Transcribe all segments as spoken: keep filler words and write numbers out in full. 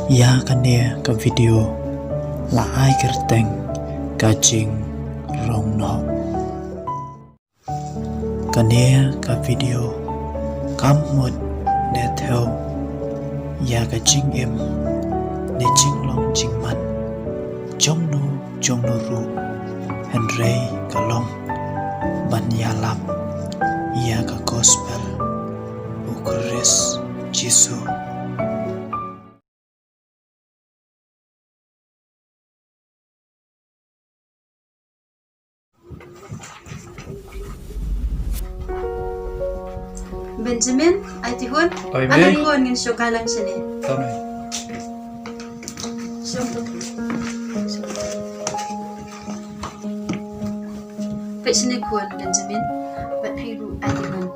Ïa kane ka video la ai kyrteng Ka Jingrong Noh. Kane ka video kam mut ne thew ïa ka jingim ne jinglong jingman jong no jong no ruh, hynrei ka long ban ïalap ïa ka gospel U Khrist Jisu. Benjamin, ai ti hun. Oi, Mei. Alang hun ngin shu kai lang shane. Tang, Mei. Shum tu. Peit shane khun Benjamin, bad phi ruh ai ti hun.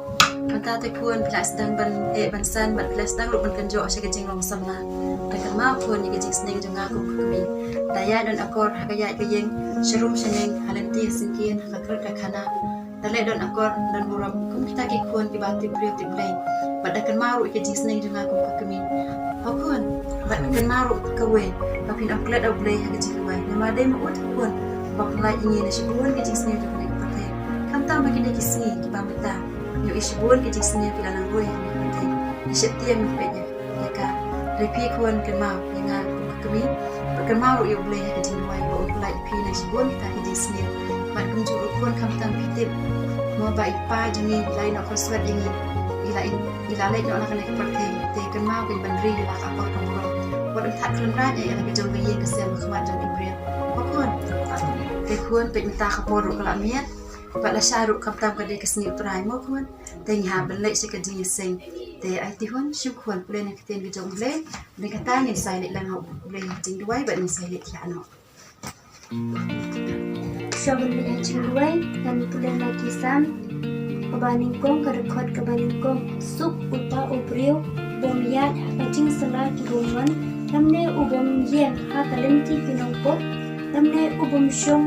Mynta te khun phi la sdang ban eh ban san bad phi la sdang ruh ban kynjoh sha ka jinglong samla. Te kynmaw khun ïa ka jingsneng jong nga kum ka kmie. Da ïaid don akor ha ka ïaid ka ïeng, sharum shaneng, ha lynti ha syngkien, ha ka kyrk ka khana. Da leh don akor don burom kum kita ki khun kiba tip briew tip Blei. Bad da kynmaw ruh ïa ka jingsneng jong nga kum ka kmie. Ho khun, bad kynmaw ruh kawei ba phin ym klet ïa U Blei ha ka jingduwai. Namar dei ma u te khun ba pynlait ïa ngi na shibun ki jingsniew jong kane ka pyrthei. Khamtam ha kine ki sngi kiba mynta, ngi ïohi shibun ki jingsniew ki la nang roi ha kane ka pyrthei. Ngi sheptieng ngi peit ïa ka. Hynrei phi khun kynmaw ïa nga kum ka kmie. Bad kynmaw ruh ïa U Blei ha ka jingduwai ba un pynlait ïa phi na shibun kita ki jingsniew. Bad kumjuh ruh khun khamtam phi tip mo ba i pa jong ngi i la ïehnoh khurswet ïa ngi. I la i, i la leit noh na kane ka pyrthei. Te kynmaw phi ban ri ïa la ka akor ka burom. Wat ym thad khlem rait ïa la ka jong ka ïing ka sem ha khmat jong ki briew. Ko khun. Te khun peit mynta ka por ruh ka la miet. Bad lashai ruh khamtam ka dei ka sngi U Trai mo khun. Te ngi hap ban leit sha ka jingïaseng. Te ai ti hun, shim khun pule na ka ktien ka jong U Blei. Bad kata ngin sa ïaleit lang ha U Blei ha jingduwai bad ngin sa ïaleit thiah noh. Sha ban leit ha jingduwai, ngan pule na ki Salm kaba nyngkong, ka dkhot kaba nyngkong. Suk uta u briew bym ïaid ha ka jingsylla ki bymman, lymne u bym ïeng ha ka lynti ki nongpop, lymne u bym shong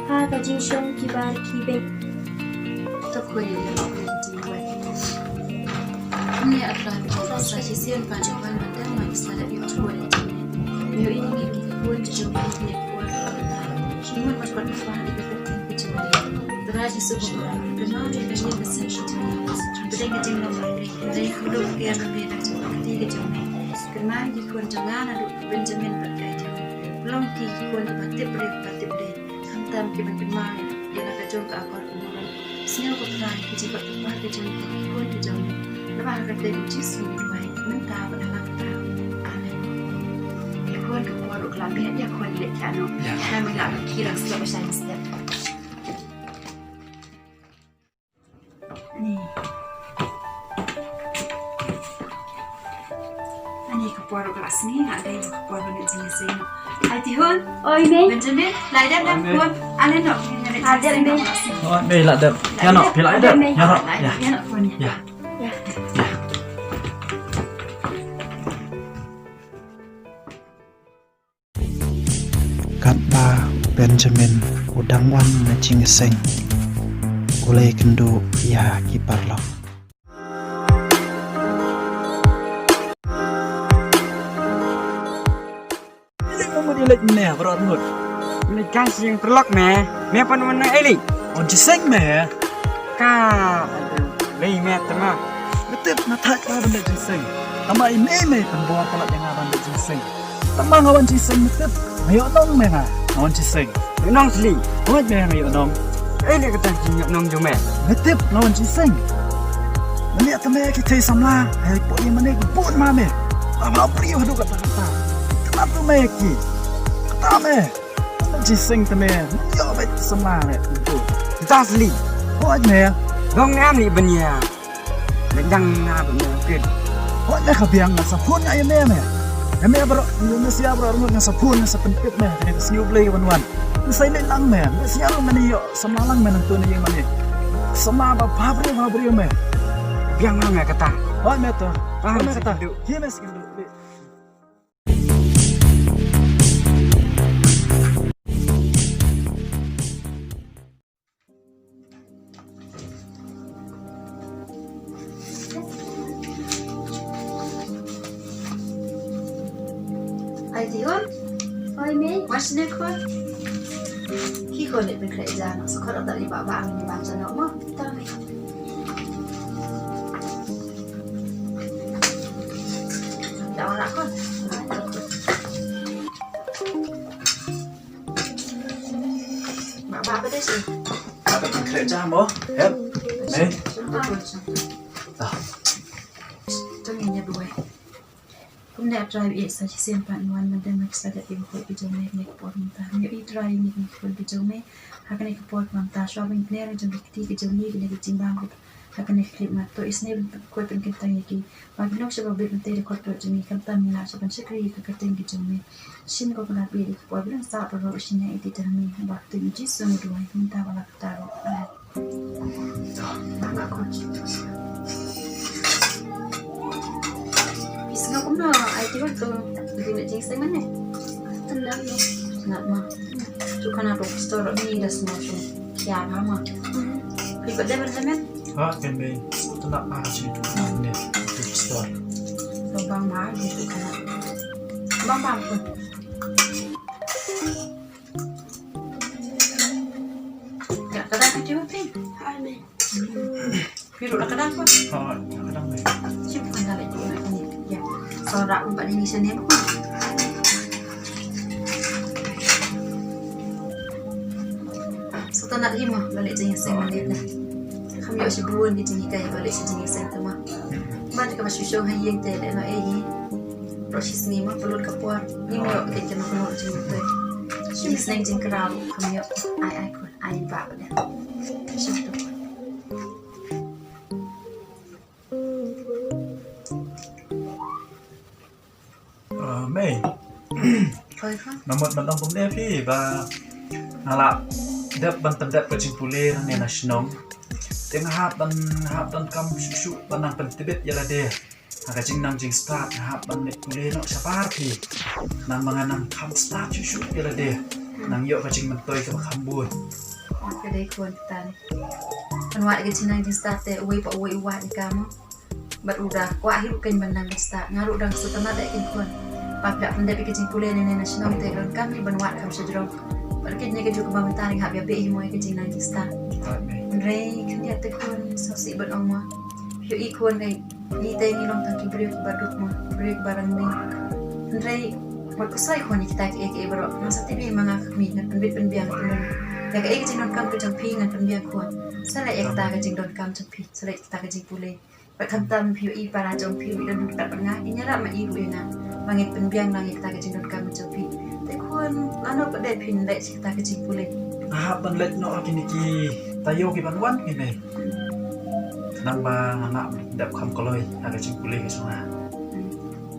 ha ka jingshong kiba rkhie beit. To khun ïa lade ïa ka jingduwai. Kumne A Trai, sa shisien pat ngi wan ban dem ban sa lade ïa u khun ïa jingim. Ïa u ïa ngi ki khun jong ngi ki khun. Ngi wan ban pan ïa ka kyrteng ka jong ngi. Trai Jisu ba kyrpang, kynmaw ïa ka ïing ka sem ka jong ngi. Pdeng ka jinglong ka pdeng ka duk ka ïa ka pdeng ka jong ngi. Kynmaw ïa ki khun jong nga naduh Benjamin bad ka Aidin. Long ki ki khun kiba tip briew kiba tip Blei. Khamtam ki ban kynmaw ïa la ka jong ka akor ka burom. Sngew ko Trai ki jingpynpaw ka jong ki, ki khun ki jong ngi. Naba ha ka kyrteng u Jisu ngi duwai mynta bad ha la kata. Amen. Ïa khun ka por ruh ka la miet, ïa khun leit thiah noh. Ïa. Ngan mih la ki rang step ba shai step. Ani. Ani ka por ka la sngi, nga dei ka por ba ngi jingïaseng. Ai ti hun. Oi, Mei. Benjamin, la dep dep khun. Ale noh, ngi dep jingïaseng. Oi, Mei, la dep. Ïa noh, phi la dep. Ïa noh. Ïa noh khun. Ïa. Ïa. Katba u Benjamin u dang wan na jingïaseng, u la ïakynduh ïa ki paralok. Leit ma mut, leit mynne baroh arngut. Leit kan sha ïing paralok me. Me pan wan nang ei leit? Wan jingïaseng me. Ka lei me tama. Nga tip nga thait ba ban leit jingïaseng. Tama ine me pynbor palat ïa nga ban leit jingïaseng. Tang ba nga wan jingïaseng, me tip. Nga ïoh nong me nga, nga wan jingïaseng. Ïoh nong sli. Hooid me, nga ïoh nong. Ei leh kata jingïoh nong jong me? Me tip nga wan jingïaseng. Mane te me ki thei samla, hei poi mane ki bun ma me. Ba ma briew haduh katta katta. Kata tu me ki. Kata me. Wan jingïaseng te me. Ïoh beit samla me. Kata sli. Hooid me. Dong ne am ni benia. Leh dang nga ba me kit. Hooid me, ka biang, ngan sa phone nga ïa me me. Ïa me baroh, ïa me sha baroh arngut ngan sa phone, ngan sa pyntip me. Kane ka sngi U Blei wan wan. Ngan sa ïaleit lang me. Me sha ruh ngan ïoh samla lang me nangtu na ïing mane. Samla ba bhabriew bhabriew me. Biang lang me kata. Hooid me to. Hooid me kata. Hi me sngewduk. Oi, Mei. Wat sne khon. Ki khon, leit pynkhreh ja noh. Sa khot ata i ba ba ang ni ba ja noh mo. Tang ni. Da wala khon. Ba ba ba de si. Ata pynkhreh ja mo. Hep. Mei. Ah. Tang ni nya duwai. Kumne, A Trai, ïa sa shisien pat ngi wan ban dem ha ki sla dep ïa ka por ka jong me ha kane ka por mynta. Ngi ïohi, Trai, ïa kine ki khun ki jong me ha kane ka por mynta, shuwa ban pynner jong ki kti ki jong ngi kine ki jingbam ruh ha kane ka khlieh mat. To isynei ban pynkoit pynkyntang ïa ki ba kin long sha ba bit mynta da ka kyrteng jong ngi, khamtam ngi lah sha ban shakri ïa ka kyrteng ka jong me. Shim ko, ka la plie ïa ka por, ba dang sah baroh, shin ïa iti da me, ha ka kyrteng Jisu ngi duwai, mynta bad la kata ruh. Amen. Phi sngew kumno, ai, Tihun, to, phi leit jingïaseng mane? Tynat mo. Tynat mo. Shu khana to, store ni da sngew shu khia bha mo. Phi pat dei ban dei met? Ha, kan dei. Shu tynat bha shi. Ne, to store. To bang bha, shu khana. Bang bha pun. Ka dang ka jiw phi. Hai, Mei. Phi ruh la ka dang ko. Oh, la ka dang, Mei. Shu kan da lei ko na ni. Ya. Sora um pa ni ni sene ko. Sota na imo, la lei jingïaseng ma lei na. Kham ïoh shibun ki jinghikai ba lei shi jingïaseng te ma. Ba te ka ba shu shong ha ïing te lei no eh hi. Ro shi sngi ma, pynlut ka por. Ni mo ïoh ka keno keno jingmyntoi. Shi sneng jingkyrpad kham ïoh. Ai, ai, khun, ai, ba, ba, da. Shi tu. Ah, Mei. Oi, khun. Namut ban ong kumne phi ba nga la dep ban pyndep ka jingpule nangne na shnong. Te nga hap ban, nga hap donkam shuh shuh ban nang pyntbit ïa lade. Ha ka jingnang jingstad nga hap ban leit pule noh shabar phi. Nang ba nga nang kham stad shuh shuh ïa lade. Nang ïoh ka jingmyntoi kaba kham bun. Ka dei khun, tan. Kan wad ka jingnang jingstad te uwei pa uwei u wad ïa ka mo. Bad u da kwah hi ruh kein ban nang stad. Nga ruh dang sngewtynnat ïa kein khun. Ba phi la pyndep ïa ka jingpule ne ne na shnong te ka donkam hi ban wad kham shajrong. Bad kein ne ka juk ba mynta nga hap ïa beh hi mo ïa ka jingnang jingstad. Hynrei khyndiat te khun, sngewsih ban ong mo. Phi ïohi khun, ngi, ngi te ngi long tang ki briew kiba duk mo, briew kiba rangli. Hynrei wat khuslai khun ïa kita kiei kiei baroh. Ngan sa tip ïa ma nga ka kmie, ngan pynbit pynbiang, ngan pynbiang ïa kaei ka jingdonkam ka jong phi, ngan pynbiang khun. Sa leh ïa kata ka jingdonkam jong phi, sa leh ïa kata ka jingpule. Bad khamtam phi ïohi para jong phi ruh i don ryngkat bad nga, in ïarap ma i ruh ïa nga. Ba ngin pynbiang lang ïa kata ka jingdonkam ka jong phi. Te khun, lano pat de phin leit sha kata ka jingpule? Nga hap ban leit noh ha kine ki taïew ki ban wan kine. Nang ba nga lah ban dep kham kloi ha ka jingpule ka jong nga. Hmm.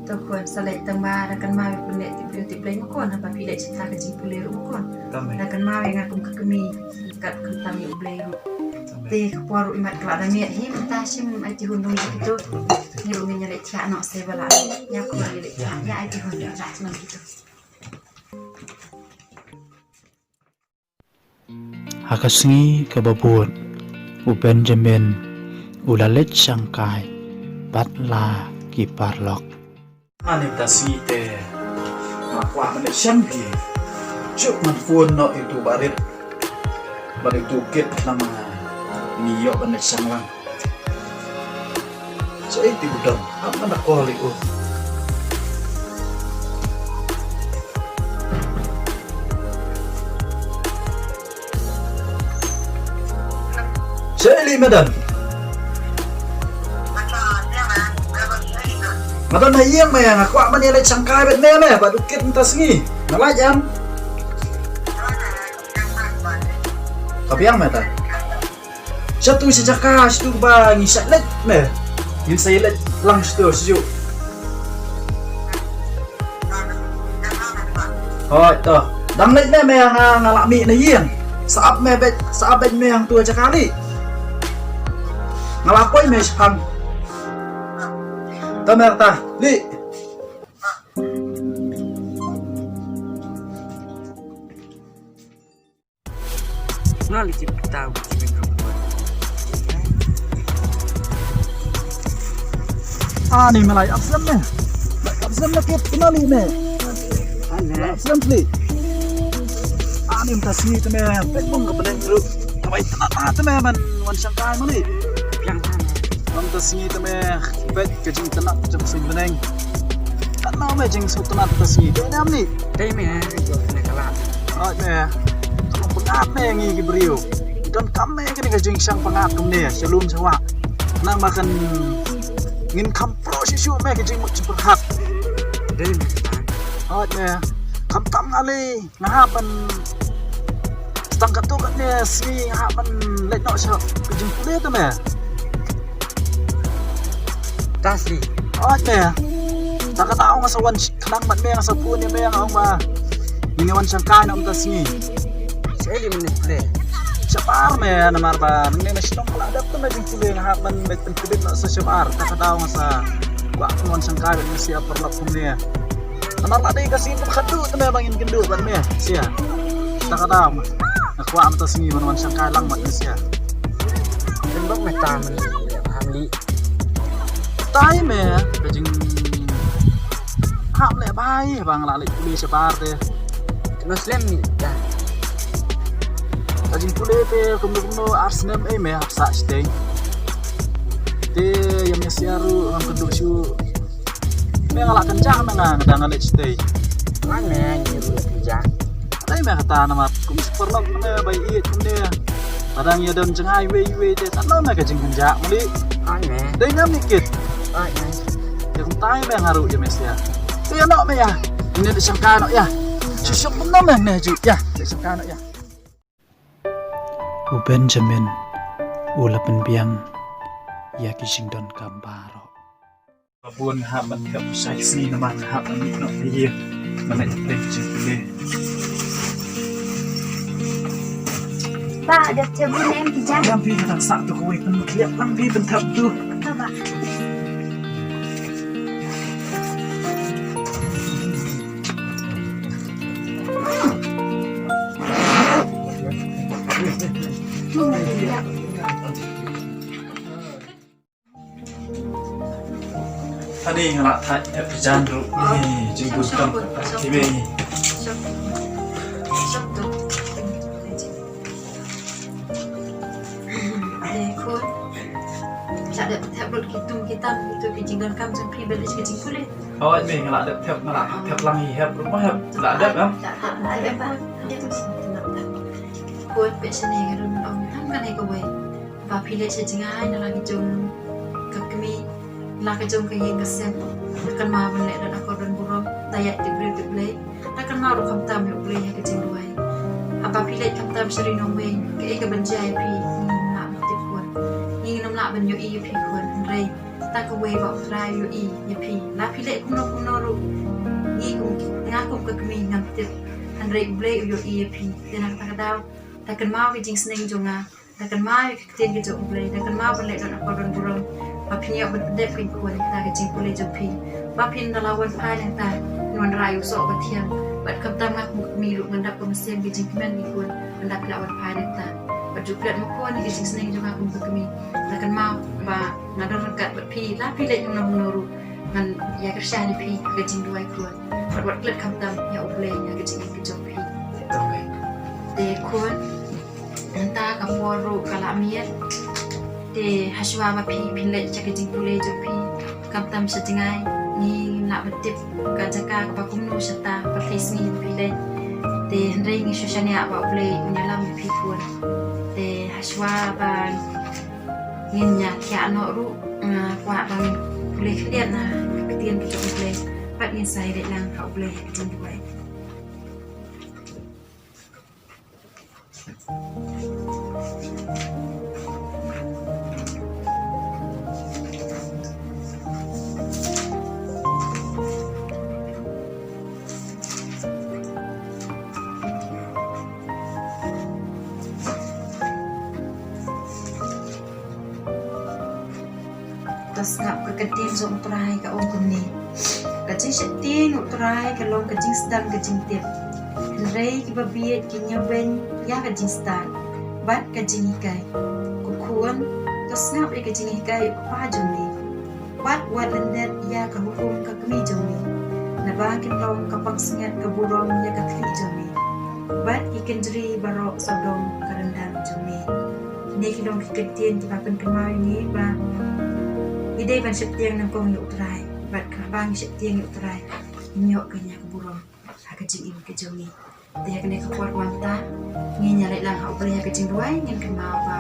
To khun, sa leit tang ba da kynmaw ïa pynleit tip briew tip blei mo khun, haba phi leit sha kata ka jingpule ruh mo khun. Tang ba da kynmaw ïa nga kum ka kmie, kat khamtam ïa U Blei ruh. Tang ba. Te ka por ruh imat ka la da miet hi, mynta shim ai Tihun dong ïa kito. Ngi ruh ngin ïa leit thiah noh se ba la. Ïa khun, ïa leit thiah. Ïa ai Tihun, ïa leit noh kito. Ha ka sngi kaba bud, u Benjamin u la leit shangkai bad la ki paralok. Ani ta sngi te nga kwah ban leit shem phi. Shuh ngan phone noh ïa uto u barit bad ïa uto u kit, khnang ba ngin ïoh ban leit shang lang. Shaei te u don, hap ban da call ïa u. Shaei lei me don? Nga don ha ïing me, nga kwah ban ïa leit shangkai bad me, me bad u kit mynta sngi. Nga lait em? Ka biang me ta. Shatu sha jaka shatu ba ngi shah leit me. Ngin sa ïaleit lang shatu sha ju. Hooid to. Dang leit me, me nga, nga la mih na ïing. Sa ap me beit, sa ap beit me hangtu ha jaka lei. Nga la poi me shaphang. To me ta lei. Ani me lai ap slem ne. Lai ap slem ne, kit kena li ne. Slem slem. Ani mynta sngi te me, peit bun ka bneng ruh. Ka bai tnat ma te me ban wan shangkai ma ni. Biang. Mynta sngi te me, peit ka jingtnat jong ka suiñ bneng. Tnat ma me jingsngewtynnat mynta sngi. Dei ne em ni? Dei me, jong ne ka lad. Oi me. Ka long pyngngad me ngi ki briew. Donkam me kane ka jingshang pyngngad kumne sha lum sha wah. Nang ba kan ngin kham pro shisha me ka jingmut jingpyrkhat. Dei me. Oi me. Kham tam nga lei. Nga hap ban tang katto katne sngi nga hap ban leit noh sha ka jingpule te me. Ta sngi. Oi me. Ta ka daw nga sa wan khnang bad me nga sa phone ïa me nga ong ba ngin wan shangkai noh mynta sngi. Sa eli mynne pule. Shabar me namar ba mynne na shnong ka la dep te me jingpule nga hap ban leit pynkbit noh sa shabar. Ta ka daw nga sa kwah wan shangkai bad me sia paralok kumne. Namar la dei ka sngi kaba khatduh te me ba ngin kynduh bad me sia. Ta ka daw nga kwah mynta sngi ban wan shangkai lang bad me sia. Ym bok me ta mynne. Hamli. Tai me ka jing hap leh bai ba nga la leit pule shabar te. Kano slem ni ta. Ka jingpule te kumno kumno ar snem ei me hap sah shatei. Te ïa me sia ruh ngam kynduh shuh. Me nga la kynjah me nga nga dang leit shatei. Ngan me ngi ruh la kynjah. Dei me kata namar kum shi paralok me bai ïeit kumne. Lada ngi ïa don jngai iwei iwei te tang me ka jingkynjah mali. Ai me. Dei ngam ni kit. Ai me. Te kumta me nga ruh ïa me sia. Te ïa noh me ïa. Ine te shangkai noh ïa. Shisuk kumno me ne ju ïa. Te shangkai noh ïa. U Benjamin u la pynbiang ïa ki jingdonkam baroh. Ba bun nga hap ban thep shai sngi namar nga hap ban mih noh ïa ban leit pynthep jingpule. Ba, da thep bun em ki jam. Jam phi ka dang sah tu kawei pynthep lang phi pynthep tu. Ba. Ani nga la thait ep jan ruh ni jingbun kam ki bei. Ai khun. Sa da thep lut ki tum ki tam ki tu ki jingdonkam jong phi ba leit ki jingpule. Hooid me nga la dep thep nga la thep lang hi hep ruh ma hep la dep em. Khun peit shane nga dang ong tang kane kawei. Ba phi leit sha jngai na la ka jong ka kmie na la ka jong ka ïing ka sem. Kynmaw ban leh don akor don burom da ïaid tip briew tip Blei. Da kynmaw ruh khamtam ïa U Blei ha ka jingduwai. Haba phi leit khamtam sha ri nongwei kaei kaban jia ïa phi ngim lah ban tip khun. Ngim lah ban ïohi ïa phi khun hynrei tang kawei ba U Trai u ïohi ïa phi. La phi leh kumno kumno ruh ngi kum nga kum ka kmie ngam tip. Hynrei U Blei u ïohi ïa phi. Te na kata ka daw da kynmaw ka jingsneng jong nga. Da kynmaw ïa ka ktien ka jong U Blei, da kynmaw ban leh don akor don burom. Ba phin ïoh ban pyndep ka jingkhun ïa ka jingpule jong phi. Ba phin da la wan phai nangta, phin wanrah ïa u soh ba thiang. Bad khamtam nga kum ka kmie ruh ngan dap ka mynsiem ka jingkmen ka khun, ngan dap phi la wan phai nangta. Bad ju klet ma khun ïa ka jingsneng jong nga kum ka kmie. Da kynmaw ba nga don ryngkat bad phi, la phi leh kumno kumno ruh. Ngan ïa kyrshan ïa phi ha ka jingduwai khun. Bad wat klet khamtam ïa U Blei ïa ka jingim ka jong phi. Te khun. Mynta ka por ruh ka la miet. Te hashwa ba phi phin leit sha ka jingpule jong phi khamtam sha jngai ngim lah ban tip ka jaka kaba kumno shata ba phi sngi ba phi leit. Te hynrei ngi shu shaniah ba U Blei un ïalam ïa phi khun. Te hashwa ba ngin ïa thiah noh ruh nga kwah ba ngin pule khyndiat na ka ktien ka jong U Blei. Bad ngin sa ïaleit lang ha U Blei ha ka jingduwai. To sngap ka ktien jong U Trai ka ong kumne. Ka jingsheptieng U Trai ka long ka jingsdang ka jingtip. Hynrei kiba bieit ki ñiewbeiñ ïa ka jingstad bad ka jinghikai. Ko khun, to sngap ïa ka jinghikai u kpa jong me. Bad wat lyndet ïa ka hukum ka kmie jong me. Ba kin long ka pansngiat ka burom ïa ka khlieh jong me, bad ki kynjri baroh sawdong ka ryndang jong me. Kine ki long ki kyntien kiba pynkynmaw ïa ngi ba ngi dei ban sheptieng nyngkong ïa U Trai, bad haba ngi sheptieng ïa U Trai, ngi ïoh ka nia ka burom ha ka jingim ka jong ngi. Te ha kane ka por mynta ngin ïa leit lang ha U Blei ha ka jingduwai. Ngin kynmaw ba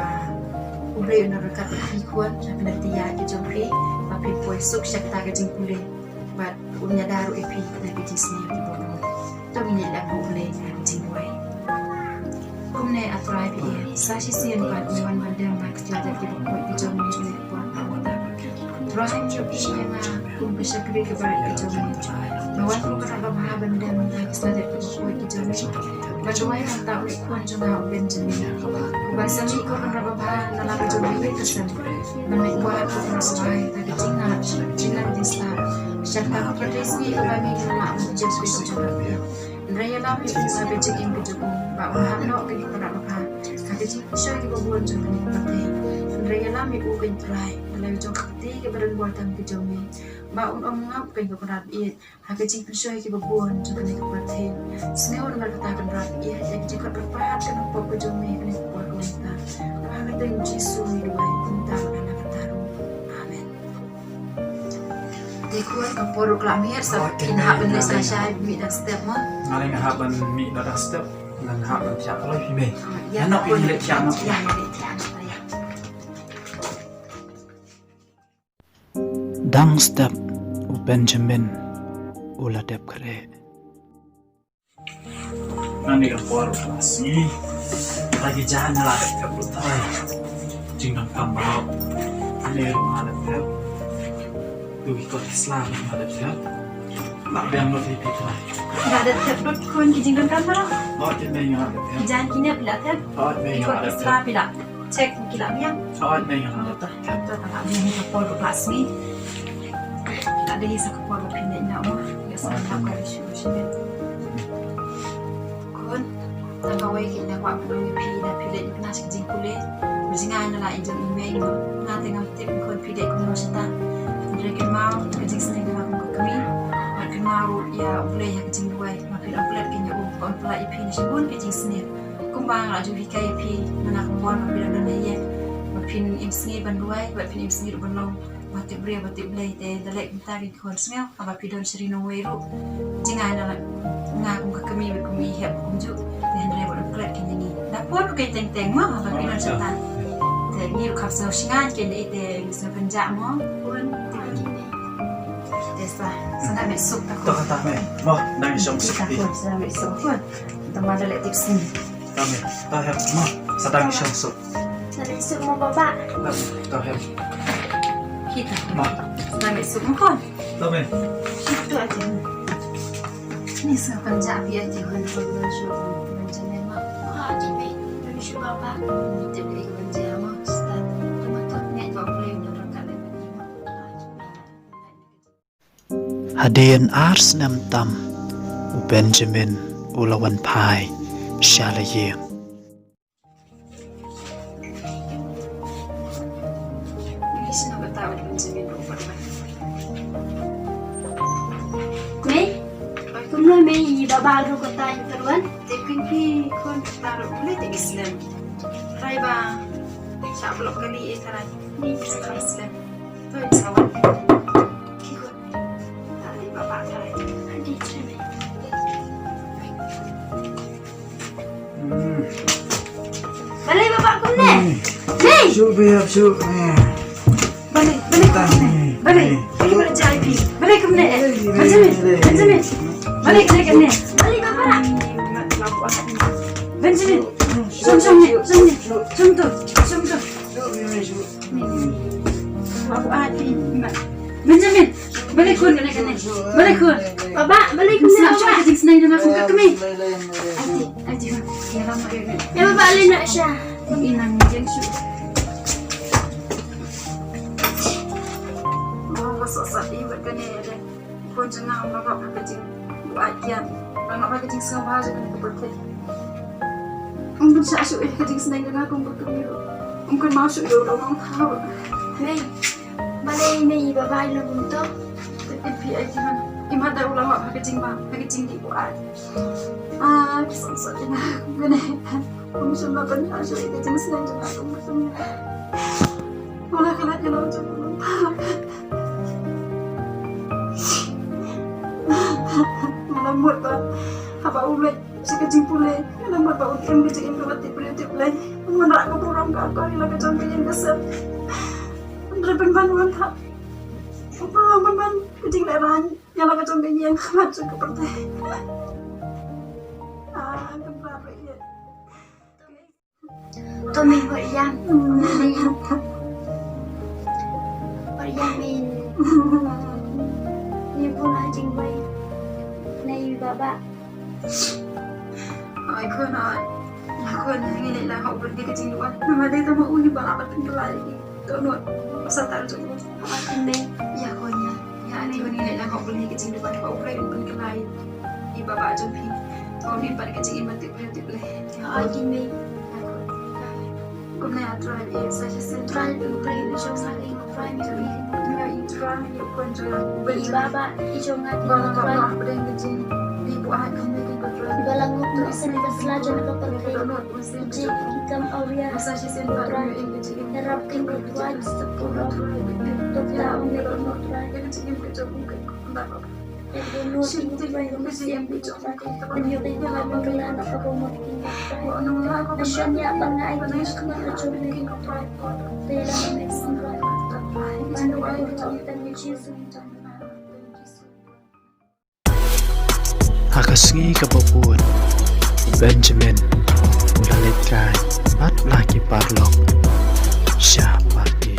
U Blei un nang ryngkat bad phi khun, ha ka lynti ïaid ka jong phi, ba phin poi suk sha kata ka jingpule, bad un ïada ruh ïa phi na ka jingsniew kaba bun. To ngin ïa leit lang ha U Blei ha ka jingduwai. Kumne A Trai, phi ïa sa shisien bad ngi wan ban dem ha ka sla dep kiba khuid ka jong ngi jong ngi. Trai, phi ïa nga kum ka shakri kaba rit ka jong me. Nga wan kum ka nongbah babha ban dem ha ka sla dep kaba khuid ka jong me. Ban duwai ban tap ïa u khun jong nga u Benjamin, uban sa mih kum ka nongbah babha na la ka jong me ka sem. Ban mih kwah kum ka nongbah babha ïa ka jingngeit, jingngeit jingstad. Sha kata ka pyrthei sngi kaba ngi la lah ban jop ka jong me. Hynrei ïalam ïa u ha ka jingim ka jong u, ba un hap noh ka jingpynrap babha ha ka jingpynshoi kiba bun jong kane ka pyrthei. Hynrei ïalam ïa u, ko Trai, na la ka jong ka kti kaba donbor tam ka jong me, ba un ym ngap ka jingpynrap ïeit ha ka jingpynshoi kiba bun jong kane ka pyrthei. Sngew namar kata, pynrap ïeit ïa ka jingkhot kyrpad ka nongpop ka jong me ha kane ka por ka mynta. Ba ha ka kyrteng U Jisu ngi duwai, kumta bad ha kata ruh. Amen. Te khun, ka por ruh ka la miet, sa phin hap ban leit shai shai, mih dang step mo. Nga leit hap ban mih dang step, ngan hap ban thiah kloi phi mei. Ah, ïa, ïa, noh khun, phi leit thiah noh. Ïa, ïa, leit thiah noh, ïa. Dang step u Benjamin u la dep khreh. Nangne ka por ka la sngi. Ka la ki jan nga la dep thep lut trai. Jingdonkam baroh. Nangne ruh nga la dep thep. Tu ki kot ki sla ruh nga la dep thep. Lah biang lut ïa phi trai. Nga la dep thep lut khun ki jingdonkam baroh. Hooid mei, nga la dep thep. Ki jan ki nep phi la thep. Hooid mei, nga la dep thep. Ki kot ki sla phi la check ki la biang. Hooid mei, nga la dep thep. Thep, thep, ka la biang ka por ka la sngi. Ka dei sa ka por ba phin leit noh mo. Ïa sa ka por ka shu shu. Khun, tang kawei kane nga kwah ban ong ïa phi, lada phi leit na sha ka jingpule, ba jngai na la i jong i mei mo. Nga te ngam tip khun phi leit kumno shata. Hynrei kynmaw ka jingsneng jong nga kum ka kmie, bad kynmaw ruh ïa U Blei ha ka jingduwai, ba phin ym klet kein ïa u, ba un pyllait ïa phi na shibun ka jingsniew. Kumba nga la ju hikai ïa phi, nga kwah ban ong ba phi la don ha ïing, ba phin im sngi ban duwai, ba phin im sngi ruh ban long ba tip briew ba tip Blei. Te da leh kumta kein khun, sngew, haba phi don sha ri nongwei ruh, jngai na la nga kum ka kmie bad kum i hep kumjuh. Te hynrei wat ym klet kein ïa ngi. Da poi ruh kein teng teng mo, haba phi don shata. Te ngi ruh kham sngew shngaiñ kein ïa i, te ngi sngew kynjah mo. Khun, te sa, sa da mih suk ta khun. To kata mei. Mo, dang shong suk. Sa da mih suk khun. Tang ma da leh tip sngi. Tame, to hem, mo, sa dang i shong suk. Sa dang i suk mo baba. Tame, to hem. Kita. Mo. Sa dang i suk mo khun. Tame. Kita aja. Ni sa kan ja bi aja kan kan suk. Kan ja ne ma. Ah, aja bi. Kan suk baba. Ni te bi kan ja mo. Sa. Tama to ne to play na kan. Hadien ar snem tam, u Benjamin u la wan phai sha la ïing. Mei, kumno mei, i baba ruh kata ïa u Tyrwan? Te pynki khun kata ruh, mei te i snem. Trai ba, sha block kali i trai. Ni i snem. Toi sawan. Ki khun. Balei baba kumne? Nei. Shu biap shu. Balei, balei kumne? Balei. Balei kumne? Balei kumne? Benjamin, Benjamin. Balei kumne? Balei baba. Benjamin. Shum shum ne, shum ne. Shum tu, shum tu. Benjamin, balei khun kane kane? Balei khun? Baba, balei khun? Sngap shuh ka jingsneng jong nga kum ka kmie. Aiti, aiti khun. Ïalam ma ïa. Ïa baba, lei noh sha. Inang jeng shuh. Baba, ba soh sat ïa bad kane ïa. Khun jong nga, ym lah ha ka jingbuaid kiad, ym lah ha ka jingsngewbha jong kane ka pyrthei. Ym pynshah shuh ïa ka jingsneng jong nga kum ka kmie ruh. Ym kynmaw shuh ïa u nongthaw ruh. Mei, balei mei i baba i long kumto? Te phi ai jingmut. Im hada u la wad ha ka jingbam, ha ka jingdih u ai. Ah, ki samsat ïa nga kum kane. Kum shym la pynthah shuh ïa ka jingsneng jong nga kum kane. Nga la klet ïa la u jong u. Nga la mut ba haba u leit sha ka jingpule, nga la mut ba un im ka jingim kaba tip briew tip Blei. Un wanrah ka burom ka akor ïa la ka jong ka ïing ka sem. Hynrei pynban wan thap. U pynlong pynban ka jinglehrain ïa la ka jong ka ïing bad jong ka pyrthei. Ah, ka pyrthei. To me bot ïam. Bot ïam me. Ni pun ha jingwei. Nei baba. Ai khun ai. Ïa khun, ngi leit lang ha u Blei ka jingduwai. Namar dei tang ma u ngi ba lah ban pynkylla ïa ki dohnud ba sah tar jong u. Amen. Ïa khun ïa. Ïa ani khun, ngi leit lang ha u Blei ka jingduwai ba u Blei un pynkylla ïa i baba jong phi. Ba un im pat ka jingim ba tip briew tip Blei. Amen. Ïa khun. Kumne ïa Trai, ïa sa shisien Trai, u Blei u shong sah ïa Trai, ïa Trai, ïa Trai, ïa u khun jong nga. Ïa baba, ïa jong nga, ïa Trai. Ba la ngop noh pdeng ka jingdih buaid kumne ka Trai. Ba la ngop noh sien ka sla jong ka pyrthei. Jingkam awria. Ïarap ïa ka Trai, sa pura. Dokta ong ïa ka Trai. Ha ka sngi kaba bud, u Benjamin u la leit kai bad la ki paralok sha party.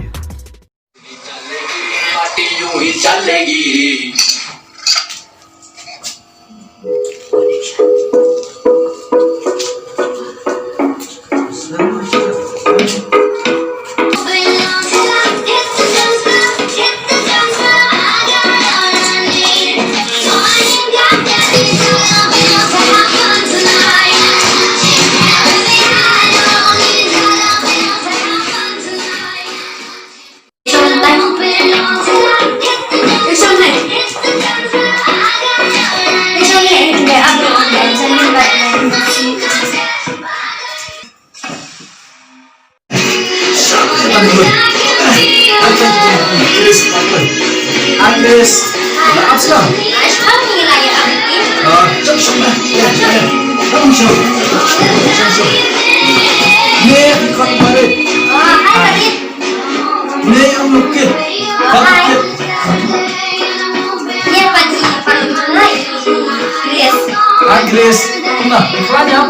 Agres, na, fanya.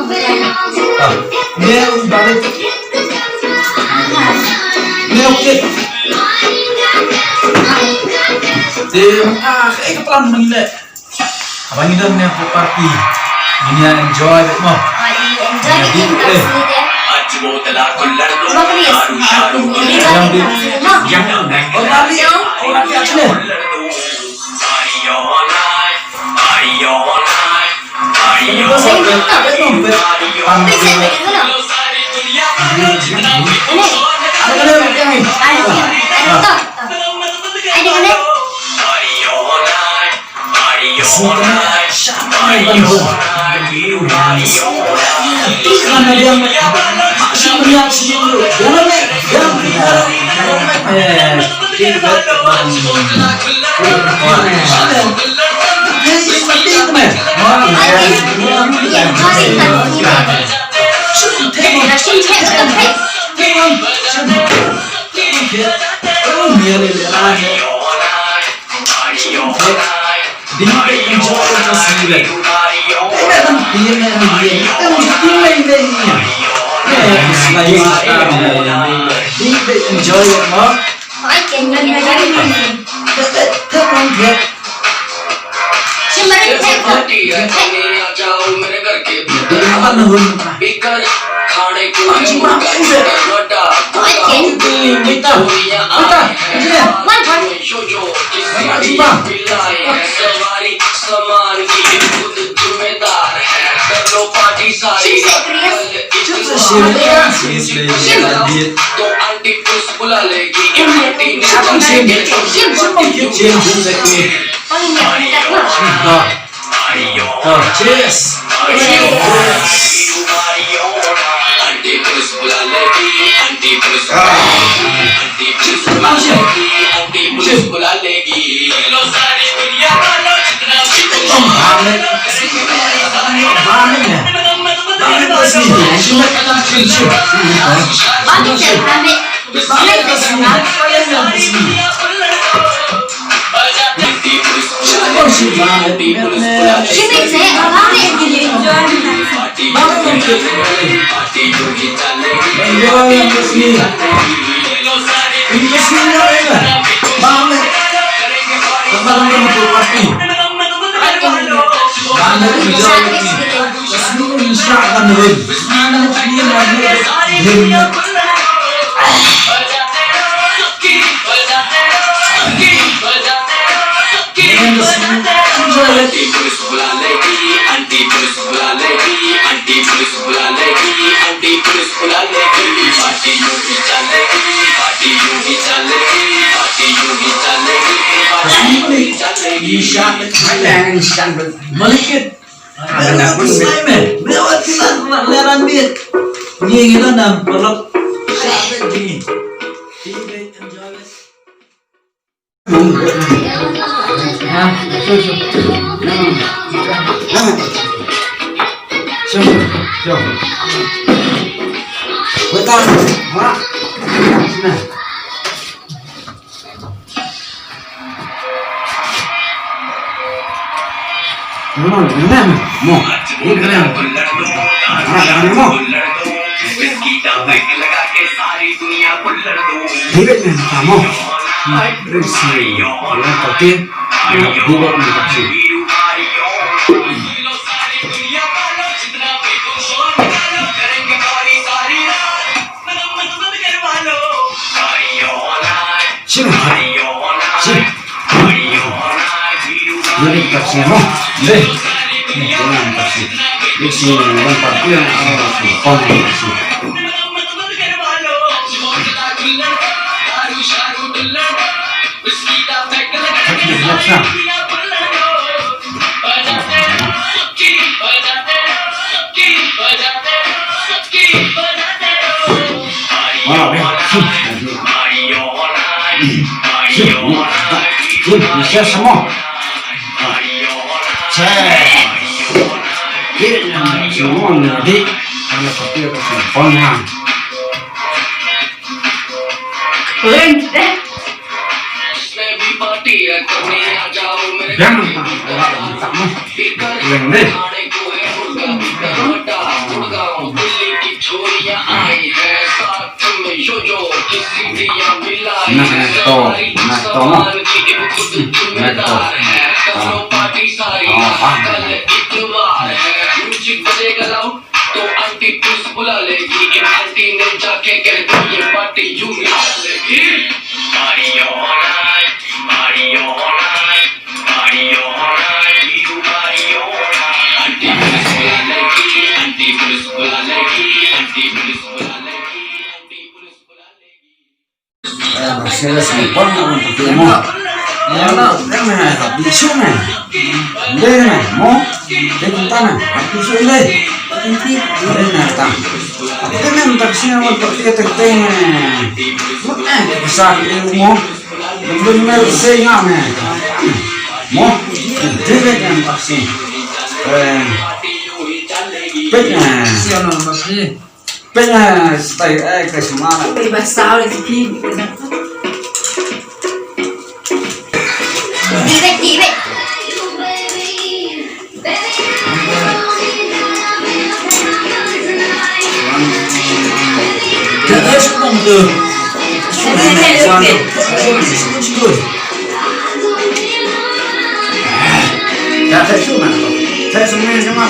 Ah, ne, balik. Ne, okay. Te, ah, eh, ka plan mene. Abang ni dah punya party. Ini yang enjoy, mo. Enjoy, eh. Yang di, oh, tadi, oh, tadi, sini. Enjoy it, mo. खाने को है मुर्गा, चिकन, अंडा, गुड़गांव, दिल्ली, चोरियां आए हैं, जो जो किसी की पिलाई है, सवारी सामान की खुद जिम्मेदार है। कर लो पार्टी सारी, कल इतवार है। तो आंटी पुलिस बुला लेगी, आंटी ने बुलाएंगे, तो ये पार्टी यूं ही चलेगी। Oh, cheers. Sini. Sini. Ini kita sini, mo. Deh. Ini kita sini. Ini sini, ini parkir yang ada. Pom, sini. Nah, nah, to, nah, to, nah. Nah, to. Ah, ah. तो आंटी पुलिस बुला लेगी, इन आंटी ने जाके कह दो ये पार्टी यूं ही चलेगी। Party all night, party all night, party all night, we do party all night. आंटी पुलिस बुला लेगी, आंटी पुलिस बुला लेगी, आंटी पुलिस बुला लेगी, आंटी पुलिस बुला लेगी। Eh, bersih sempurna untuk kamu. Ya, no, jangan habis, man. Dai, man, mo. Dai, tang, man. Aku suruh dai. Dai, man, tang. Aku kan minta kesini, mau pergi ke teng-teng, man. Eh, besar ilmu. Benar, saya ingat, man. Mo. Dai, dai, man, taksi. Eh. Pet, man. Siapa nama sih? Pynah stai, eh, ka sma. Ui, ba saw le ki. Di bit, di bit. Ka es pom tu. Ka es pom tu. Ka es pom tu. Ka es pom tu.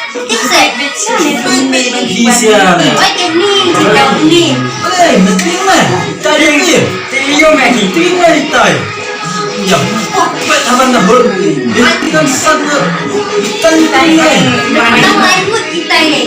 Oi, kini, kau ni. Oi, mesti mah. Tadi dia. Tio mah ni. Tio mah ni tai. Ya, pok bet haban dah hol. Dia kan sana. Tai tai. Mana? Tang lain mut kita ni.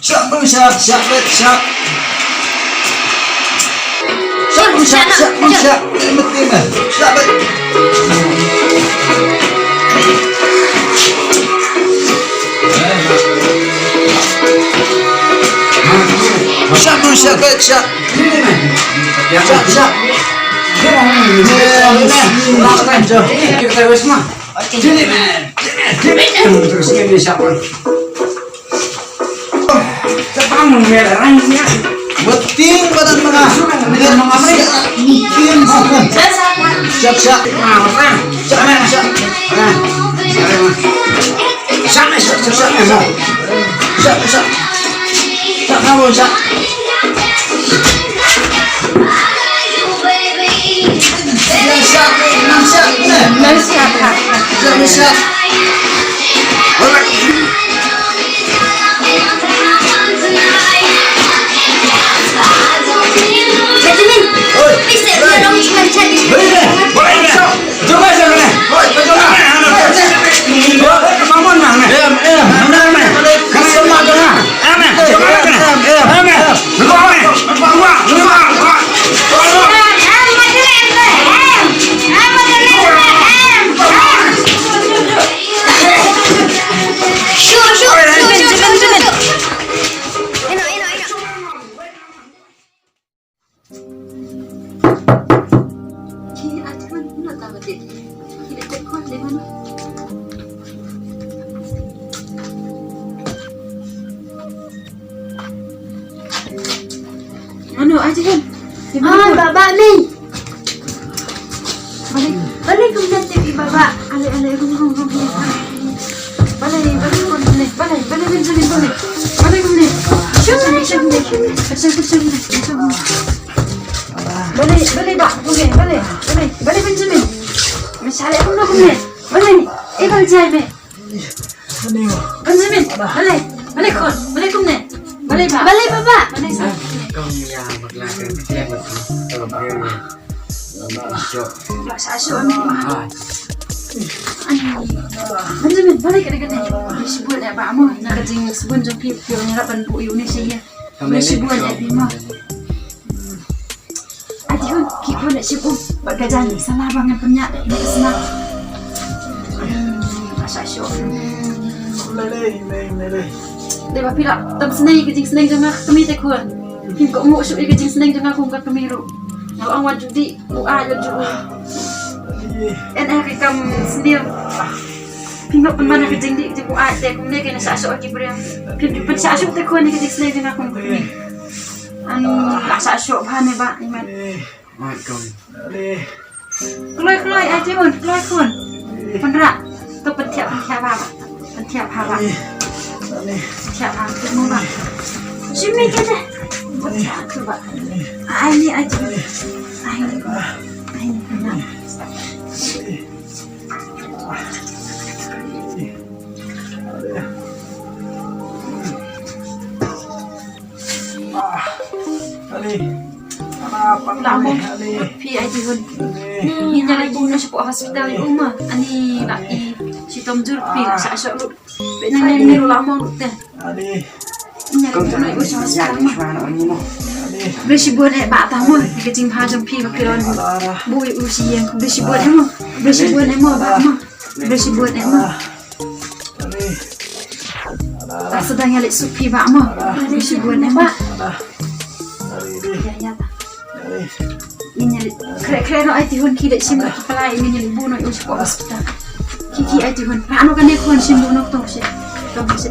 Shah, bang, shah, shah, bet, shah. Shah, bang, shah, shah, bang, shah. Timet, timet. Shah, bet. Shah, bang, shah, bet, shah. Shah, shah. Timet, timet. Timet, timet. Terus ini siapa? Beting badan manga. Beting manga. Siap, siap. Siap, siap. Siap, siap, siap. Siap, siap, siap. Siap, siap. Mano, aja kan? Ah, baba ni. Balik, balik kumne te baba. Ale, ale, rum, rum, rum, rum. Balik, balik kumne. Balik, balik Benjamin, balik. Balik kumne. Shoo, shoo, shoo, shoo. Shoo, shoo, shoo, shoo. Balik, balik ba, kumne, balik. Balik, balik Benjamin. Mashale kumne, kumne. Balik. Eh, balik jai me. Benjamin, balik, balik khun, balik kumne. Balik ba. Balik baba. Balik sa. Kong ya bakla kan klem bakla. Ba sa shu ani. Ani. Benjamin, balik kane kane. Ni shibun ya ba mo na ka jingsbun jong phi phi ngi la ban bu yu ni shi ya. Ni shibun ya phi mo. Ati hun, ki khun da shibun, bad ka jani, sa la ba ngan pynïaid, ïa ka sna. Hmm, ka shah shuh. Lei, lei, lei, lei. Dei ba phi la, tam snei, ka jingsneng jong nga, ka kmie te khun. Phim kohnguh shuh ïa ka jingsneng jong nga kum ka kmie ruh. Nga ong wat ju dih, u ai, wat ju. En eh, ka kam sniew. Phim ïoh pynban ka jingdih, jingbuaid, te kumne ki na shah shuh ki briew. Phim ju pynshah shuh te khun, ïa ka jingsneng jong nga kum ka kmie. An la shah shuh bha ne ba, imat. Mat kong. Kloi, kloi, ai timun, kloi khun. Pynrah. To pynthiah, pynthiah bha ba. Pynthiah bha ba. Pynthiah bha, tu mo ba. Shim ni kete. Pynthiah tu ba. Ai ni, ai timun. Ai ni. Ai ni, pynrah. Ah, Ali. Ana apa ni, Ali? Phi ai timun. Ali. Ngin ïa leit buh noh shapoh hospital ïa u ma. Ani la i shitom jur phi la shah shoh lut. Phi nang ïa leit buh noh shapoh hospital ma. Khublei shibun eh bah, tang ma. Ka jingbha jong phi ba phi la wan buh ïa u sha ïing. Khublei shibun eh ma. Khublei shibun eh ma bah ma. Khublei shibun eh ma. Ba sdang ïa leit suk phi bah ma. Khublei shibun eh bah. Ïa ïa ta. Ngin ïa leit khreh khreh noh, ai ti hun ki leit shim ki pla, ngin ïa leit buh noh ïa u shapoh hospital. Ki ki ai ti hun. Rah noh kane khun, shim buh noh tong shi. Tong shi.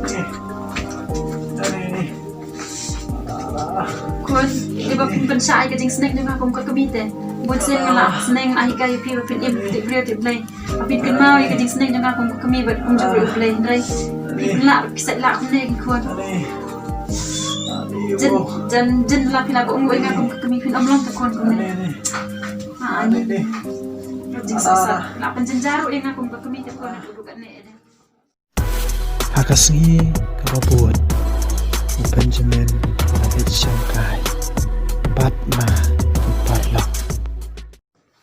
Khun, te ba phin pynshai ka jingsneng jong nga kum ka kmie te. Bun sien nga la sneng, la hikai ïa phi ba phin im tip briew tip Blei. Ba phin kynmaw ïa ka jingsneng jong nga kum ka kmie bad kumjuh ruh U Blei, hynrei phi pynlah ki sait lah kumne ki khun. Jan jan jan la phi la kohnguh ïa nga kum ka kmie, phin ym long ka khun kumne. Ha, ani. Jingsohsat la pynjynjar ruh ïa nga kum ka kmie te khun. Ha ka sngi kaba bud, u Benjamin u la leit shangkai bad ma ki paralok.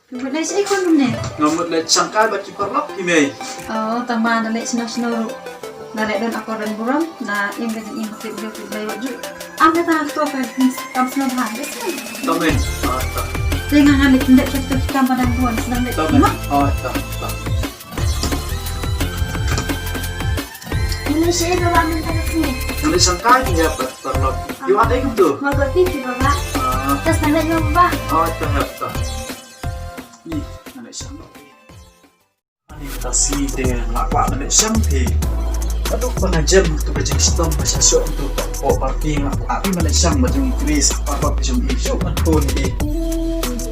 Phi mut leit shaei khun kumne? Nga mut leit shangkai bad ki paralok, ki mei. Oh, tang ba nga leit shano shano ruh, nga leit don akor don burom, nga im ka jingim ba tip briew tip Blei ruh ju. Am kata nga to ka kam sngewbha. Tang mei. Ah, tang. Te nga ngan leit pynbeit ka to ki kam ba dang bun, sdang leit. Tang mei. Ah, tang, tang. Ngi leit shaei baba mynta ka sngi? Ngi leit shangkai, ngi ïa paralok. Ïa wad ei kumto? Ma got phi phi baba. Ah. Te sdang leit baba. Oh, to hep to. Ih, ngi leit shangkai. Ani mynta sngi te nga kwah ban leit shang phi. Haduh ba nga jem to ka jingshitom ba sha shoh to ka pok party, nga kwah phi ban leit shang bad jong i Grace, paralok jong i, shuh ban phone ïa i.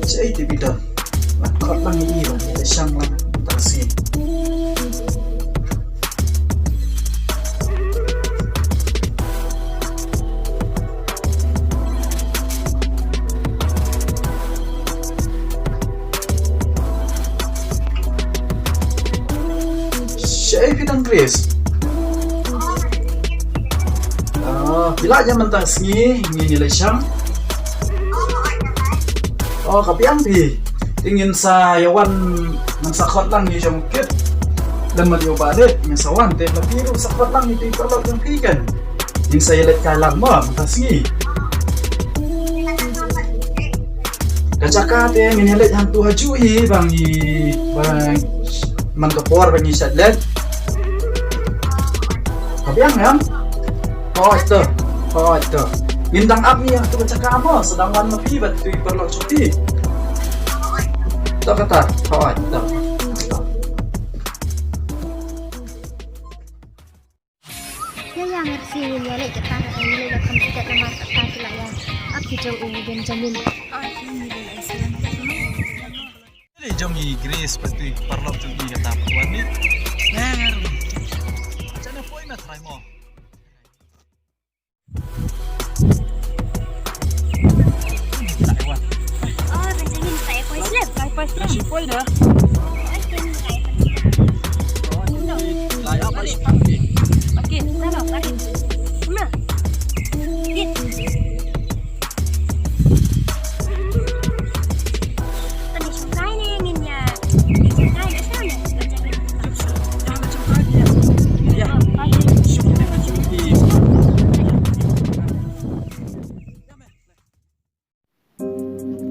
Shaei te phi don? Ngan khot lang ïa i ban ïa leit shang lang mynta sngi. Shaei phi don Grace? Ah, phi lah ïa mynta sngi ngin ïa leit shang. Oh, ka biang phi. Te ngin sa ïa wan, ngin sa khot lang ïa jong kit. Lem bad ïa u Bah Rit, ngin sa wan te la phi ruh sa khot lang ïa ki paralok jong phi kan. Ngin sa ïa leit kai lang mo mynta sngi. Ka jaka te ngin ïa leit hangtu ha juh hi ba ngi, ba man ka por ba ngi shait leit. Ka biang em? Hooid to, hooid to. Ngin dang ap ïa katu ka jaka mo, sa dang wan ma phi bad tu i paralok jong phi. To kata, hooid to. Ïa ïa, merci, ngin ïa leit kata, ngin leit da kham tiket namar kata ki la ïa ap ki jong u Benjamin. Ïa leit jong i Grace bad tu i paralok jong i kata pat wan ni. Ïa ïa. Jana poi ma trai mo.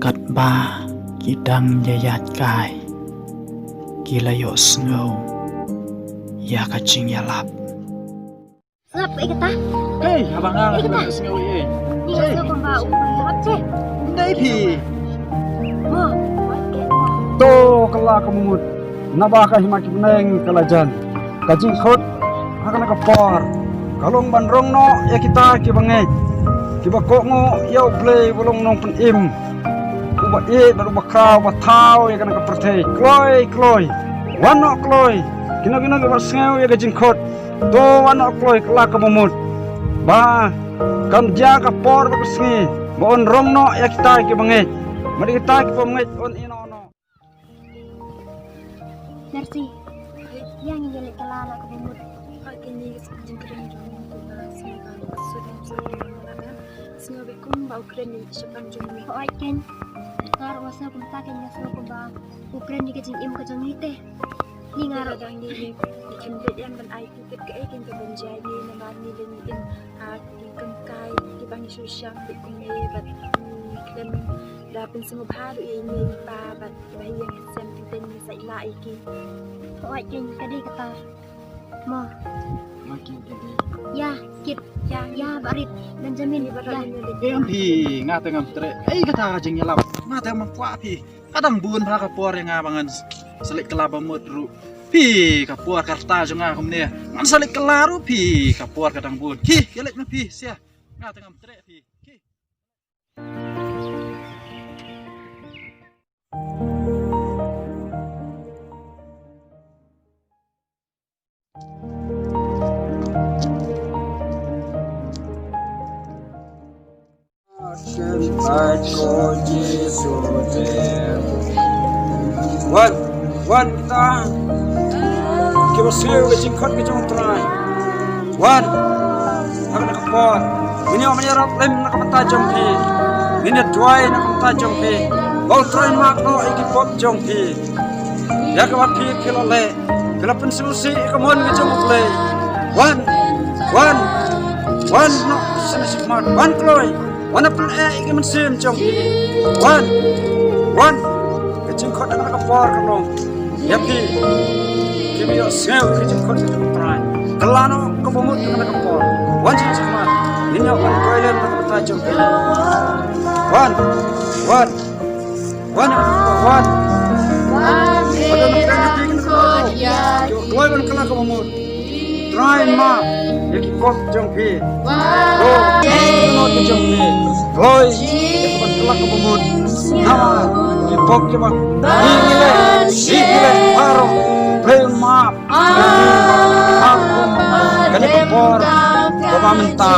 Katba ki dang ïa ïaid kai, ki la ïohsngew ïa ka jingïalap. Sngap, eh, kata. Hei, haba nga, eh, kata. Sngap, eh. Ni nga sngap kumba u hap te. Dei phi. Mo. To ka la ka mut. Naba ka hima ki bneng ka la jan. Ka jingkhot ha kane ka por ka long ban rong noh ïa kita kiba ngeit, kiba kohnguh ïa U Blei uba long Nongpynim, uba ïeit bad uba khraw, uba thaw ïa kane ka pyrthei. Kloi kloi, wan noh kloi. Kino kino kiba sngew ïa ka jingkhot, to wan noh kloi, ka la ka mut ba kan jia ka por bad ka sngi ba un rong noh ïa kita kiba ngeit. Bad ïa kita kiba ngeit un ïeh noh. Merci. Ïa ngin ïa leit kylla na ka bamut. Hooid keiñ, ka jingkren jong ngi kumba sngew ba sudam sudam na ka sngew bad kumba u kren ïa i shaphang jong ngi. Hooid keiñ. Nga ruh nga sngew kumta, kein nga sngew kumba u kren ïa ka jingim ka jong ngi te. Ngi nga ruh dang ngi ngi khyndiat ïa ban ai tiket kaei kein kaban jia ïa ngi namar ngi leh ngi im ha ki kynkai kiba ngi shu shang bad kumne bad ngi khlem da pynsngewbha ruh ïa i mei i pa bad kiba ïeng ki sem ki ten ngi sa ïa la ïa ki. Hooid kein ka dei kata. Mo. Mo kein ka dei. Ïa kit. Ïa ïa barit Benjamin ïa. Em phi nga te ngam treh. Ei kata ka jingïalap nga te ngam kwah phi. Ka dang bun bha ka por ïa nga ba ngan sa leit kylla ba mut ruh. Phi ka por ka rta jong nga kumne. Ngan sa leit kylla ruh phi ka por ka dang bun. Ki ïa leit ma phi sia. Nga te ngam treh phi. Ki. Wan, wan kita kiba sngewbha ka jingkhot ka jong U Trai. Wan ha kane ka por. Ngin ïoh ban ïarap lem na ka bynta jong phi. Ngin ïa duwai na ka bynta jong phi ba U Trai un map noh ïa ki pop jong phi. Ïa kaba phi phi la leh, phi la pynsngewsih ïa ka mon ka jong U Blei. Wan, wan, wan noh sha na shakhmat, wan kloi, wan ïa pyneh ïa ki mynsiem jong phi. Wan, wan, ka jingkhot ha kane ka por ka long ïa phi kiba ïohsngew ïa ka jingkhot ka jong U Trai. Kylla noh kaba mut ha kane ka por. Wan sha na shakhmat, ngin ïoh ban kloi lem na ka bynta jong phi. Wan, wan. Wan, wan. Wan, wan. Wan, wan. Kloi ban kylla kaba mut. Trai map ïa ki pop jong phi. Wan. Kloi ïa ki pop jong phi. Kloi ïa ki ban kylla kaba mut. Namar ki pop kiba ngi ngi leh, ngi ngi leh baroh. Trai map. Kane ka por kaba mynta.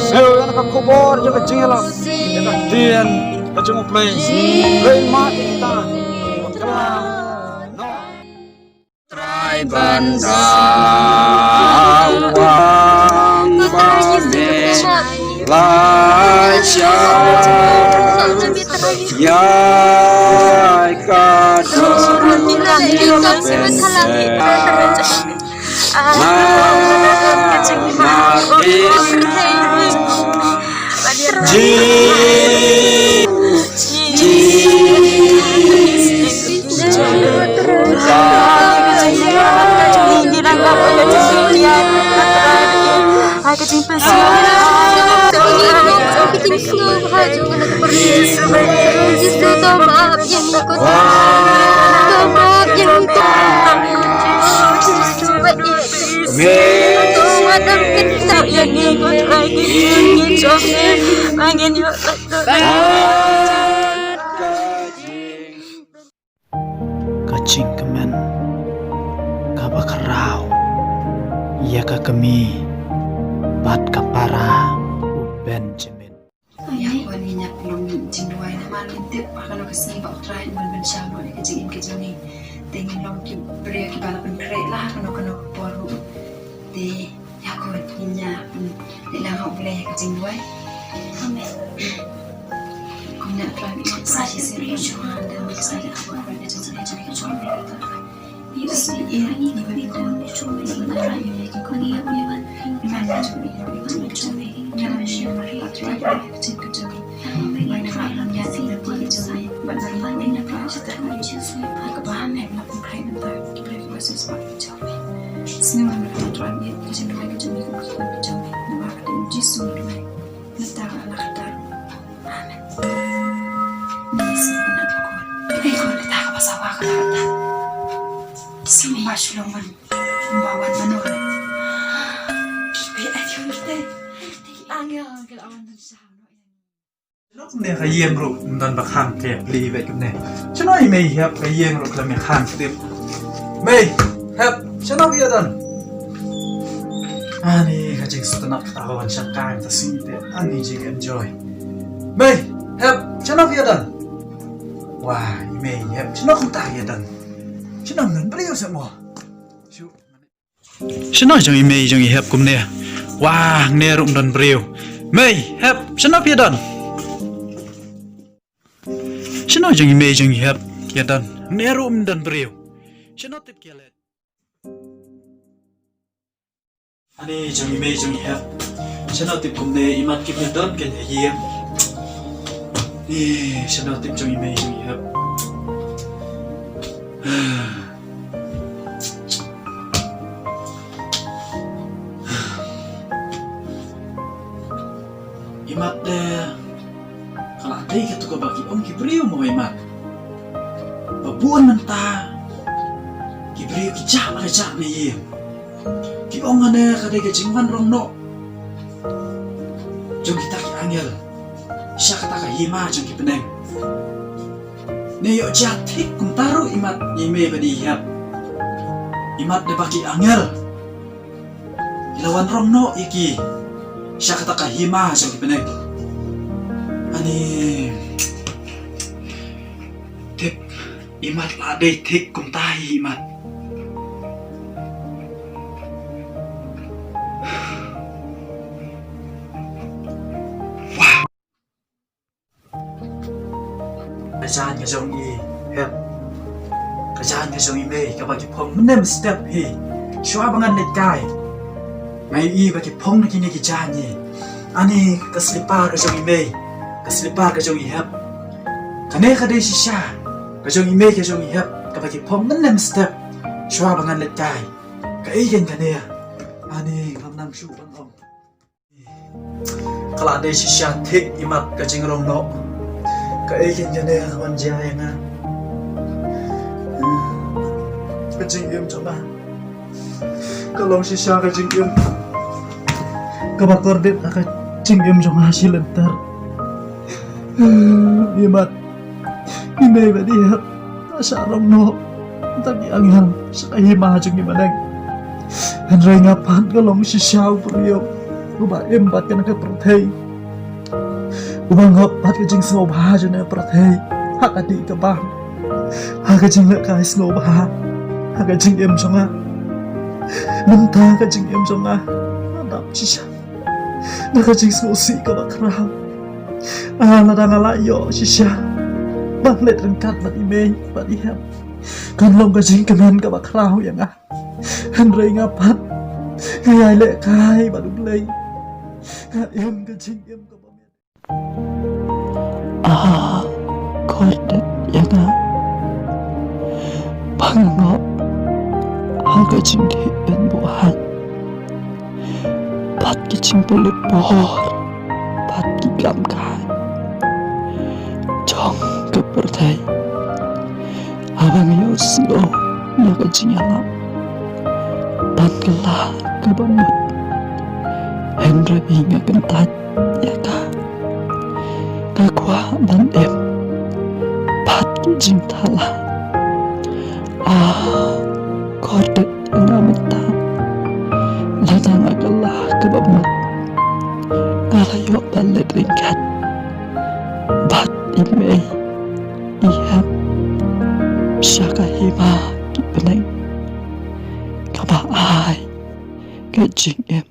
Sngewbha ka khubor jong ka jingïalap. Ïa ka ktien ka jong U Blei. Blei map ïa kita. Trai ban da wang ba me lai sha ïa ka dor. Ka jingkmen kaba khraw ïa ka kmie bad ka para u Benjamin. Ïa, wan ngin ïa pynlong jingduwai namar ngin tip ba kano ka sngi ba U Trai un wan ban shah noh ïa ka jingim ka jong ngi. Te ngin long ki briew kiba la pynkhreh la ha kano kano ka por ruh. Te ïa, ko ngin ïa pynlong ha U Blei ïa ka jingduwai. Amen. Ko ngin ïa pynlong sa shisien. Shano kumne ka ïing ruh ym don ba khang kep, li bad kumne. Shano i mei hep, ka ïing ruh khlem ïa khang kep. Mei hep, shano phi ïa don? Ani ka jingsngewtynnat kata ka wan shangkai mynta sngi te. Ani jing enjoy. Mei hep, shano phi ïa don? Wah, i mei hep, shano kumta ïa don? Shano ym don briew seh mo? Shu. Shano jong i mei jong i hep kumne? Wah, hangne ruh ym don briew. Mei hep, shano phi ïa don? Shano jong i mei jong i hep ki ïa don? Ne ruh ym don briew. Shano tip ki ïa leit? Ani jong i mei jong i hep. Shano tip kumne i mat ki ïa don ken ha ïing. Ni shano tip jong i mei jong i hep. I mat de ka la dei katu kaba ki ong ki briew mo i mat. Ba bun mynta ki briew ki jah la ka jah na ïing. Ki ong ane ka dei ka jingwan rong noh jong kita ki angel sha kata ka hima jong ki bneng. Ne ïoh jia thik kumta ruh i mat i mei bad i hep. I mat de ba ki angel ki la wan rong noh ïa ki sha kata ka hima jong ki bneng. Ani tip i mat la dei thik kumta hi i mat. Ka jaiñ ka jong i hep, ka jaiñ ka jong i mei kaba ki phong mynne mynstep hi. Shuwa ba ngan leit kai nga ïohi ba ki phong na kine ki jaiñ hi. Ani ka slipar ka jong i mei, ka slipar ka jong i hep. Kane ka dei shisha ka jong i mei ka jong i hep kaba ki phong mynne mynstep. Shuwa ba ngan leit kai kaei kein kane? Ani ngam nang shuh ban ong. Ka la dei shisha thik i mat ka jingrong noh. Kaei kein kane ka wan jia ïa nga? Ka jingim jong nga ka long shisha ka jingim kaba kordit ha ka jingim jong nga shi lynter. I mat i mei bad i hep la shah rong noh da ki angel sha ka hima jong ki bneng. Hynrei nga pat nga long shisha u briew uba im bad kane ka pyrthei, uba ngop bad ka jingsngewbha jong kane ka pyrthei ha ka dih ka bam, ha ka jinglehkai sngewbha, ha ka jingim jong nga. Mynta ka jingim jong nga la dap shisha da ka jingsngewsih kaba khraw. Ah, lada nga la ïoh shisha ban leit ryngkat bad i mei bad i hep, kan long ka jingkmen kaba khraw ïa nga. Hynrei nga pat nga ïai lehkai bad U Blei. Nga im ka jingim kaba miat. Ah, kordit ïa nga ba nga ngop ha ka jingdih ban buh haiñ bad ki jingpynlut bor bad ki kam kai jong ka pyrthei. Haba nga ïohsngew ïa ka jingïalap ban kylla kaba mut, hynrei nga kyntait ïa ka. Nga kwah ban im bad ki jingthala. Ah, kordit ïa nga mynta. Lada nga kylla kaba mut, nga la ïoh ban leit ryngkat bad i mei i hep sha ka hima ki bneng, kaba ai ka jingim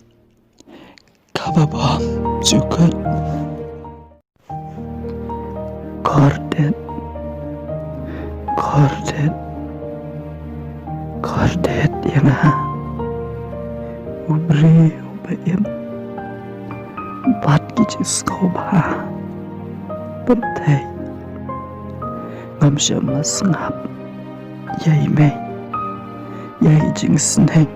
kaba bymjukut. Kordit, kordit, kordit ïa nga, u briew uba im bad ki jingsngewbha pyrthei. Ngam shym la sngap ïa i mei, ïa i jingsneng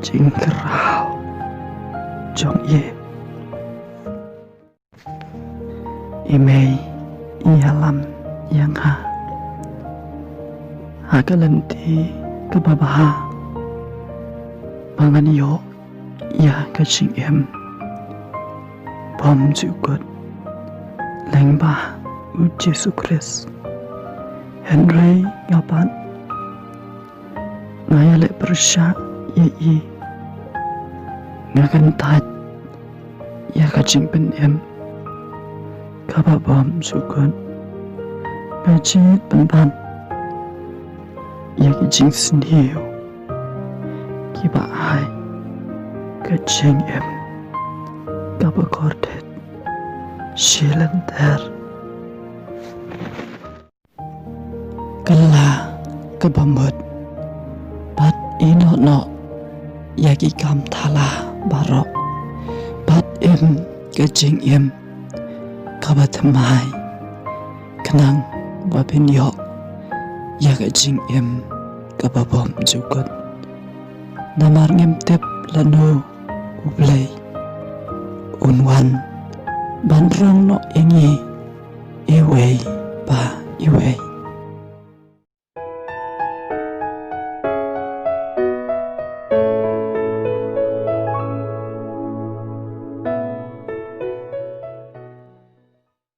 jingkraw jong i. I mei i ïalam ïa nga ha ka lynti kaba bha ba ngan ïoh ïa ka jingim bymjukut lyngba U Jisu Khrist. Hynrei nga pat nga ïaleh pyrshah ïa i. Nga kyntait ïa ka jingpynim kaba bymjukut. Nga jied pynban ïa ki jingsniew kiba ai ka jingim kaba kordit shi lynter. kylla kaba mut, bad ïehnoh noh ïa ki kam thala baroh, bad im ka jingim kaba thymmai, khnang ba phin ïoh ïa ka jingim kaba bymjukut. Namar ngim tip lano U Blei un wan ban rong noh ïa ngi iwei pa iwei.